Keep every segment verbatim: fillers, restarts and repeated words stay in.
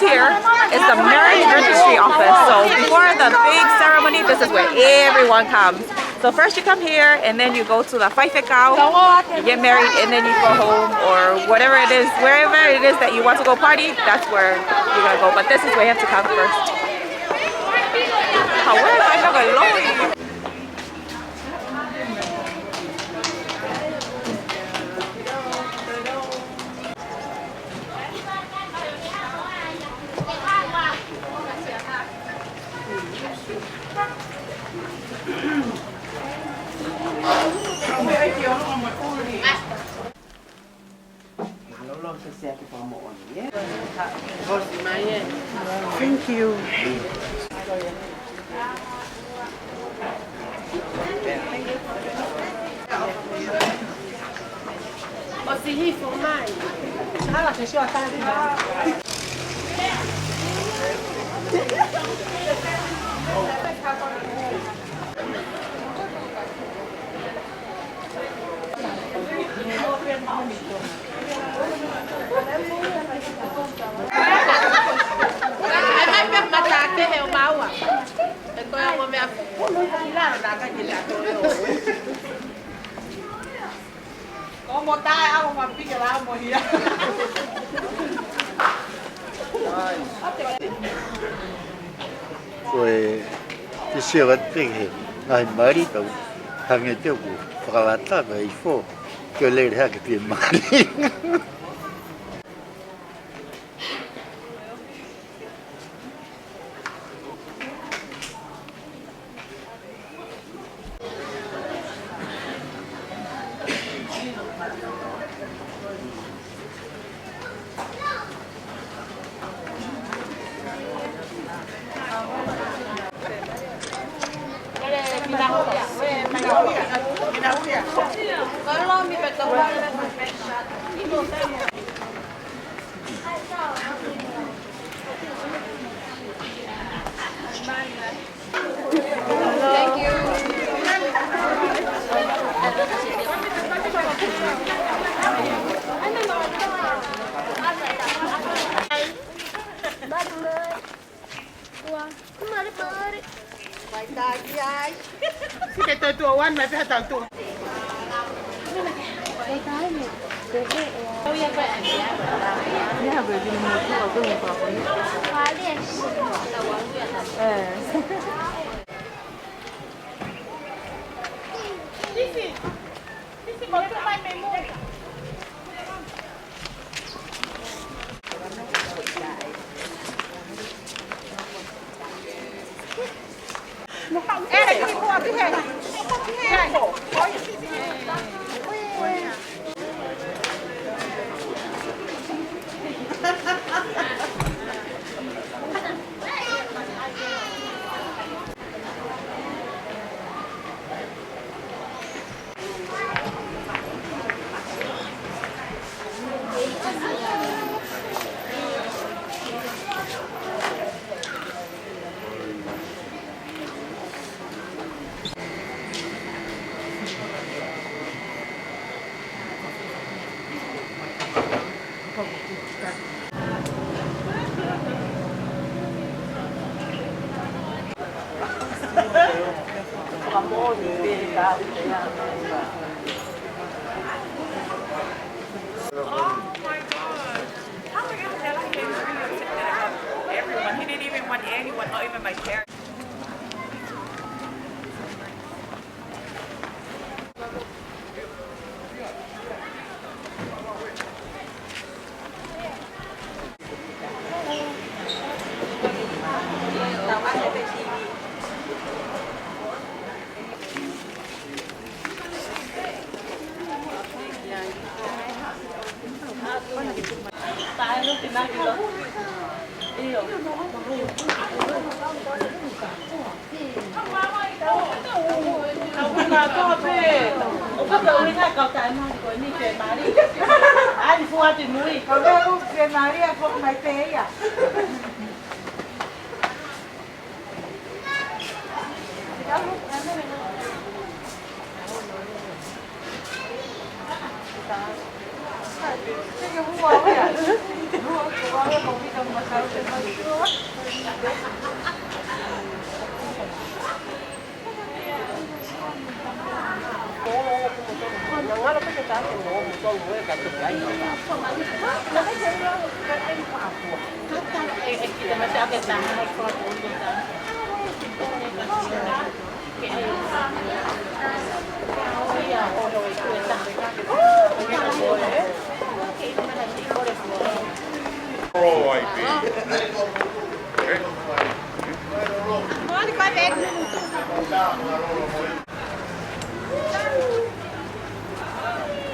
Here is the marriage registry office. So before the big ceremony, this is where everyone comes. So first you come here, and then you go to the faifekau, you get married, and then you go home or whatever it is, wherever it is that you want to go party, that's where you're gonna go. But this is where you have to come first. However, I'm not gonna lie. Thank you. ʻOsi hifo mai. Hala ke sio tali. Ko e, te sio atu pē ki he ngaahi mali, tau hangē ʻoku fakalata pē ʻi fo, ke lele hake pē mali. Ua. Mari, mari. Vai tā ki ai. Sike tau tuʻa one, mai pē ha tau tuʻa. Oh my God. How are you gonna tell me that you were gonna sit there and have everyone? He didn't even want anyone, not even my parents.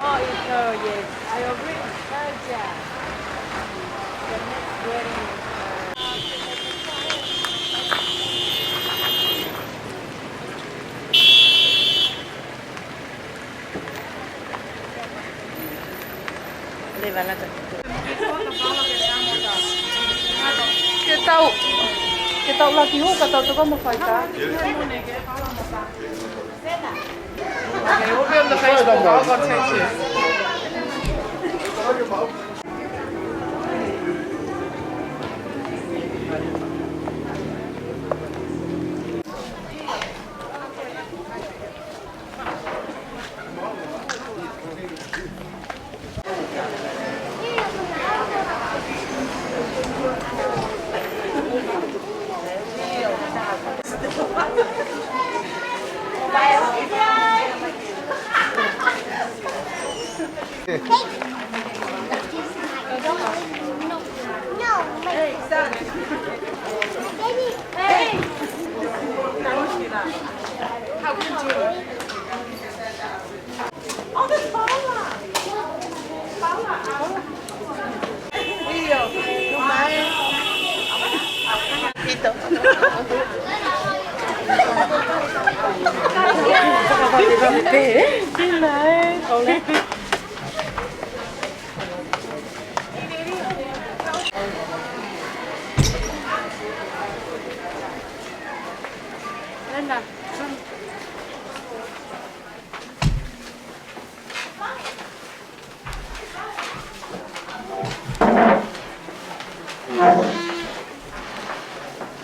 Oh, it's her, yes. I agree with her, yeah. The next wedding is her. Ke tau, ke tau laki hū, ka tau toka mo fai tā. Okay, we'll be on the Facebook. I'll go text you.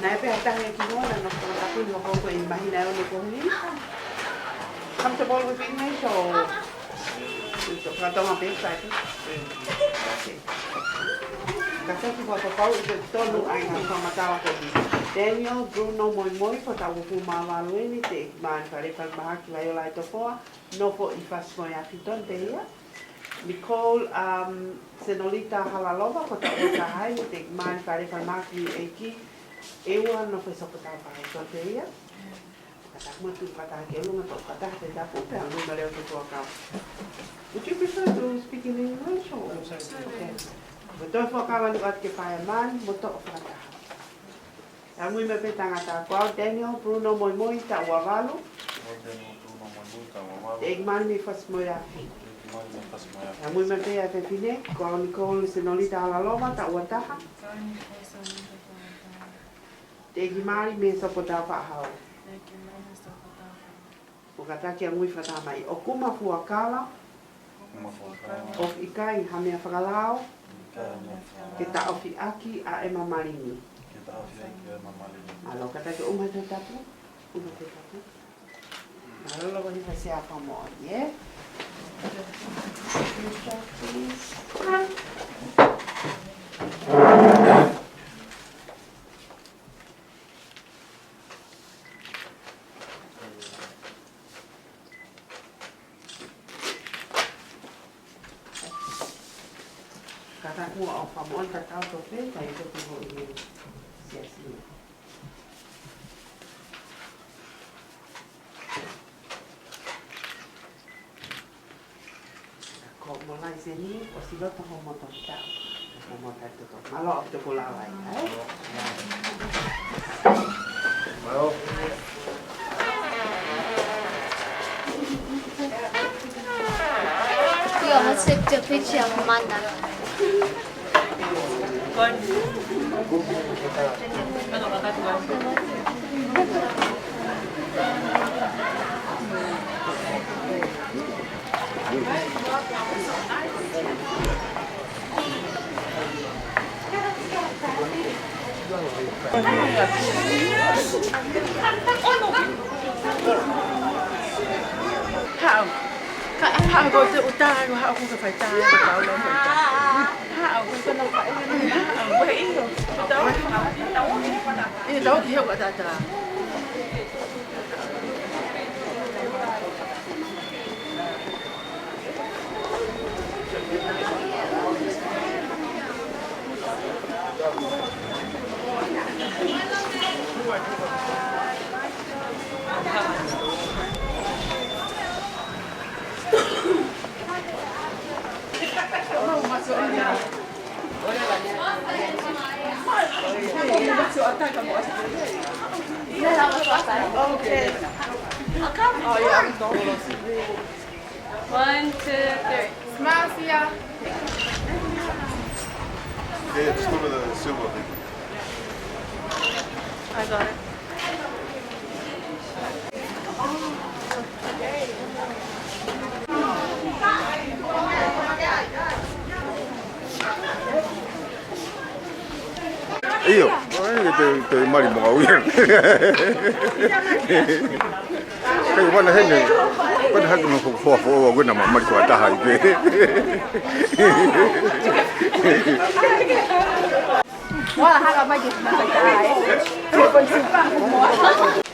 Naʻe pehē ʻe ha taha ki muʻa, naʻa ku fakatapu ni ʻo hoko ʻi he māhina ʻe ono kuo hilí. Comfortable with English or? Ka Tonga pē, sai. Okay. Kātaki ʻo fakapapauʻi ʻoku tonu ʻa e ngaahi fakamatala ko eni. Daniel Bruno Moimoi, ko e taʻu uofulu mā valu eni, teʻeki mali, Fale Falemahaki, Vaiola ʻi Tofoa, nofo ʻi Fasi-mo-e-Afi, Tonga pē ia. Nicole, um, Senolita Halalova, ko e taʻu ua taha eni, teʻeki mali, Fale Falemahaki, ʻEiki ʻEua, nofo ʻi Sokotaufaʻahau, Tonga pē ia. Kātaki muʻa, tuʻu kātaki ki ʻolunga, toʻo kātaki e tapu, pea ʻalu mai leva ki he fuakava. Would you prefer to speak in English or? Okay. Ko e toe fuakava ni ʻoatu ke fai ʻe Mali, mo toʻo fakataha. Talamui mai pē tangata ko au, Daniel Bruno Moimoi, taʻu ua valu. Daniel Bruno Moimoi, taʻu ua valu. Teʻeki mali mei Fasi-mo-e-Afi. Teʻeki mali mei Fasi-mo-e-Afi. Talamui mai pē ʻa e fefine, ko au Nicole Senolita Halalova, taʻu ua taha. Teʻeki mali mei Sokotaufaʻahau. Teʻeki mali mei Sokotaufaʻahau. Kātaki ʻamui fakataha mai. ʻOku ma fuakava. ʻOku ma fuakava. ʻOku ʻikai ha meʻa fakalao. ʻIkai ha meʻa fakalao. Ke taʻofi ʻaki ʻa ʻema mali ni. Ke taʻofi ʻaki ʻa ʻema mali ni. Mālō, kātaki ʻuma e toe tapu. ʻUma e toe tapu. Mālō, lava ni fai ʻa e fakamoʻoni, ē? Kātaki muʻa ʻo fakamoʻoni tatau tofu, kae toki hoʻi he siasi. Ko mo laiseni, ʻosi loto hoʻomo tau. Hoʻomo tau toko. Mālō ʻaupito ko e lava ia, ē? Mālō. You almost took the picture of Manda. Haʻu. Ka, haʻu ko te uta, haʻu ko ka fai tā, ko ka ula. Haʻu, ko ka na fai, haʻu, ko e ʻilo. Ko tau, tau, ʻi tau ki he ua tata. Okay. One, two, three. Smile, Sia. Yeah, just go to the silver. I got it. ʻIo, ʻo, ʻe te, te mali mo au ia. Kai wana hene, wana hake no fo, fo, fo, wana ma mali ko ataha i pe. Ua haka mai ke na kai taha, ē.